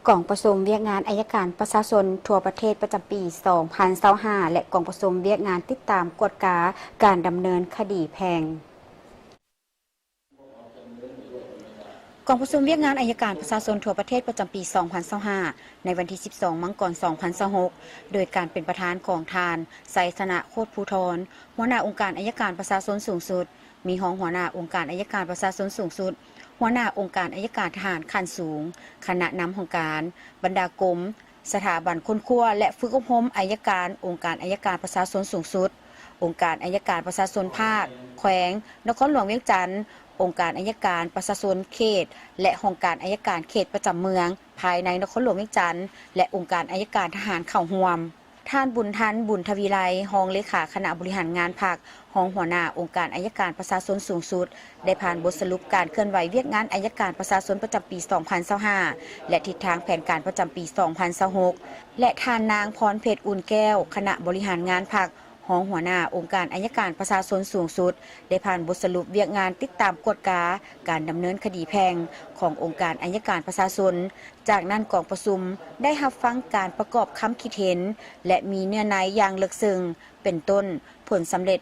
ກອງປະຊຸມວຽກງານໄອຍະການປະຊາຊົນທົ່ວປະເທດປະຈຳປີສອງພັນຊາວຫ້າ ແລະ ກອງປະຊຸມວຽກງານຕິດຕາມກວດກາການດຳເນີນຄະດີແພ່ງ. ກອງປະຊຸມວຽກງານໄອຍະການປະຊາຊົນທົ່ວປະເທດປະຈຳປີສອງພັນຊາວຫ້າ ໃນວັນທີສິບສອງ ມັງກອນ ສອງພັນຊາວຫົກ ໂດຍການເປັນປະທານຂອງທ່ານ ໄຊຊະນະ ໂຄດພູທອນ ຫົວໜ້າອົງການໄອຍະການປະຊາຊົນສູງສຸດ, ມີຮອງຫົວໜ້າອົງການໄອຍະການປະຊາຊົນສູງສຸດ, ຫົວໜ້າອົງການໄອຍະການທະຫານຂັ້ນສູງ, ຄະນະນຳຫ້ອງການ, ບັນດາກົມ, ສະຖາບັນຄົ້ນຄວ້າ ແລະ ຝຶກອົບຮົມໄອຍະການ ອົງການໄອຍະການປະຊາຊົນສູງສຸດ, ອົງການໄອຍະການປະຊາຊົນພາກ, ແຂວງ, ນະຄອນຫຼວງວຽງຈັນ, ອົງການໄອຍະການປະຊາຊົນເຂດ ແລະ ຫ້ອງການໄອຍະການເຂດປະຈຳເມືອງ ພາຍໃນນະຄອນຫຼວງວຽງຈັນ ແລະ ອົງການໄອຍະການທະຫານເຂົ້າຮ່ວມ. ທ່ານ ບຸນທັນ ບຸນທະວີໄລ ຮອງເລຂາຄະນະບໍລິຫານງານພັກ, ຮອງຫົວໜ້າອົງການໄອຍະການປະຊາຊົນສູງສຸດ ໄດ້ຜ່ານບົດສະຫຼຸບການເຄື່ອນໄຫວວຽກງານໄອຍະການປະຊາຊົນປະຈຳປີສອງພັນຊາວຫ້າ ແລະ ທິດທາງແຜນການປະຈຳປີສອງພັນຊາວຫົກ ແລະ ທ່ານນາງ ພອນເພັດ ອຸ່ນແກ້ວ ຄະນະບໍລິຫານງານພັກ, ຮອງຫົວໜ້າອົງການໄອຍະການປະຊາຊົນສູງສຸດ ໄດ້ຜ່ານບົດສະຫຼຸບວຽກງານຕິດຕາມກວດກາການດຳເນີນຄະດີແພ່ງຂອງອົງການໄອຍະການປະຊາຊົນ. ຈາກນັ້ນກອງປະຊຸມໄດ້ຮັບຟັງການປະກອບຄຳຄິດເຫັນ ແລະ ມີເນື້ອໃນຢ່າງເລິກເຊິ່ງ, ເປັນຕົ້ນ ຜົນສຳເລັດ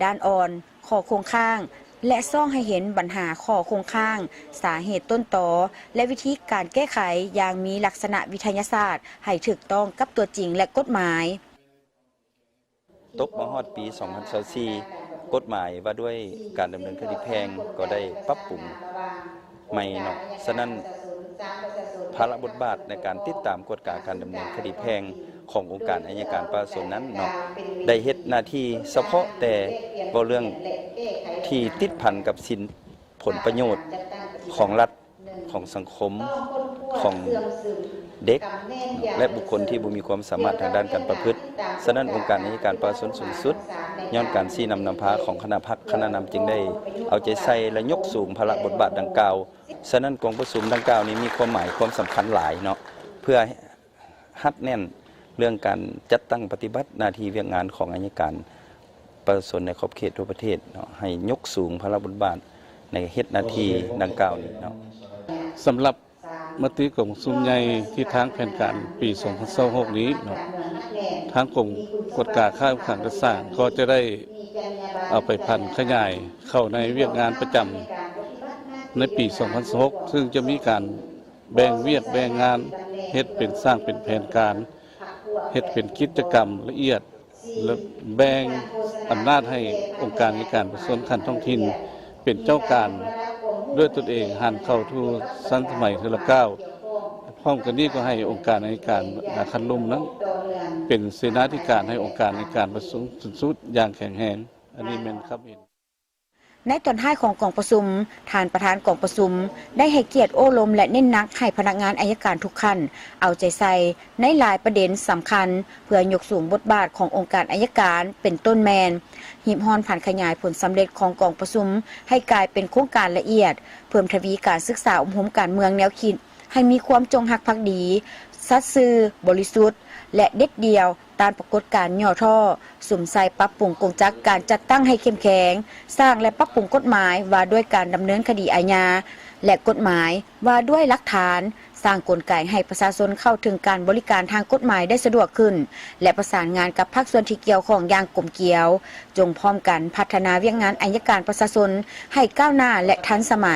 ດ້ານອ່ອນ, ຂໍ້ຄົງຄ້າງ ແລະ ສ່ອງໃຫ້ເຫັນບັນຫາຂໍ້ຄົງຄ້າງ, ສາເຫດຕົ້ນຕໍ ແລະ ວິທີການແກ້ໄຂຢ່າງມີລັກສະນະວິທະຍາສາດ ໃຫ້ຖືກຕ້ອງກັບຕົວຈິງ ແລະ ກົດໝາຍ. ຕົກມາຮອດປີສອງພັນຊາວສີ່ ກົດໝາຍວ່າດ້ວຍການດຳເນີນຄະດີແພ່ງກໍໄດ້ປັບປຸງໃໝ່ເນາະ. ສະນັ້ນ ພາລະບົດບາດໃນການຕິດຕາມກວດກາການດຳເນີນຄະດີແພ່ງຂອງອົງການໄອຍະການປະຊາຊົນນັ້ນເນາະ ໄດ້ເຮັດໜ້າທີ່ສະເພາະແຕ່ເວົ້າເລື່ອງທີ່ຕິດພັນກັບສິນ ຜົນປະໂຫຍດຂອງລັດ, ຂອງສັງຄົມ, ຂອງເດັກ ແລະ ບຸກຄົນທີ່ບໍ່ມີຄວາມສາມາດທາງດ້ານການປະພຶດ. ສະນັ້ນ ອົງການໄອຍະການປະຊາຊົນສູງສຸດ ຍ້ອນການຊີ້ນຳນຳພາຂອງຄະນະພັກ, ຄະນະນຳຈຶ່ງໄດ້ເອົາໃຈໃສ່ ແລະ ຍົກສູງພາລະບົດບາດດັ່ງກ່າວ. ສະນັ້ນ ກອງປະຊຸມດັ່ງກ່າວນີ້ມີຄວາມໝາຍຄວາມສຳຄັນຫຼາຍເນາະ ເພື່ອ ຮັດແໜ້ນເລື່ອງການຈັດຕັ້ງປະຕິບັດໜ້າທີ່ວຽກງານຂອງໄອຍະການປະຊາຊົນໃນຂອບເຂດທົ່ວປະເທດເນາະ, ໃຫ້ຍົກສູງພາລະບົດບາດໃນເຮັດໜ້າທີ່ດັ່ງກ່າວນີ້ເນາະ. ສຳລັບມະຕິກອງປະຊຸມໃຫຍ່ທິດທາງແຜນການປີສອງພັນຊາວຫົກນີ້ເນາະ, ທາງກົມກວດກາຄ້າຂາຍການຈັດສ້າງກໍຈະໄດ້ເອົາໄປຜັນຂະຫຍາຍເຂົ້າໃນວຽກງານປະຈຳໃນປີສອງພັນຊາວຫົກ ຊຶ່ງຈະມີການ ແບ່ງວຽກແບ່ງງານ, ເຮັດເປັນ ສ້າງເປັນແຜນການ, ເຮັດເປັນກິດຈະກຳລະອຽດ ແລະ ແບ່ງອຳນາດໃຫ້ອົງການໄອຍະການປະຊາຊົນຂັ້ນທ້ອງຖິ່ນເປັນເຈົ້າການດ້ວຍຕົນເອງ, ຫັນເຂົ້າສູ່ທັນສະໄໝເທື່ອລະກ້າວ. ພ້ອມກັນນີ້ກໍໃຫ້ອົງການໄອຍະການຂັ້ນລຸ່ມນັ້ນເປັນເສນາທິການໃຫ້ອົງການໄອຍະການປະຊາຊົນສູງສຸດຢ່າງແຂງແຮງ. ອັນນີ້ແມ່ນຄຳເຫັນ. ໃນຕອນທ້າຍຂອງກອງປະຊຸມ, ທ່ານປະທານກອງປະຊຸມໄດ້ໃຫ້ກຽດໂອ້ລົມ ແລະ ເນັ້ນໜັກໃຫ້ພະນັກງານໄອຍະການທຸກຂັ້ນເອົາໃຈໃສ່ໃນຫຼາຍປະເດັນສຳຄັນ ເພື່ອຍົກສູງບົດບາດຂອງອົງການໄອຍະການ ເປັນຕົ້ນແມ່ນ ຮີບຮ້ອນຜັນຂະຫຍາຍຜົນສຳເລັດຂອງກອງປະຊຸມໃຫ້ກາຍເປັນໂຄງການລະອຽດ, ເພີ່ມທະວີການສຶກສາອົບຮົມການເມືອງແນວຄິດ ໃຫ້ມີຄວາມຈົງຮັກພັກດີ, ສັດຊື່, ບໍລິສຸດ ແລະ ເດັດດ່ຽວ ຕ້ານປາກົດການຫຍໍ້ທໍ້, ສຸມໃສ່ປັບປຸງກົງຈັກການຈັດຕັ້ງໃຫ້ເຂັ້ມແຂງ, ສ້າງ ແລະ ປັບປຸງກົດໝາຍວ່າດ້ວຍການດຳເນີນຄະດີອາຍາ ແລະ ກົດໝາຍວ່າດ້ວຍຫຼັກຖານ, ສ້າງກົນໄກໃຫ້ປະຊາຊົນເຂົ້າເຖິງການບໍລິການທາງກົດໝາຍໄດ້ສະດວກຂຶ້ນ ແລະ ປະສານງານກັບພາກສ່ວນທີ່ກ່ຽວຂ້ອງຢ່າງກົມກຽວ, ຈົ່ງພ້ອມກັນພັດທະນາວຽກງານໄອຍະການປະຊາຊົນໃຫ້ກ້າວໜ້າ ແລະ ທັນສະໄໝ.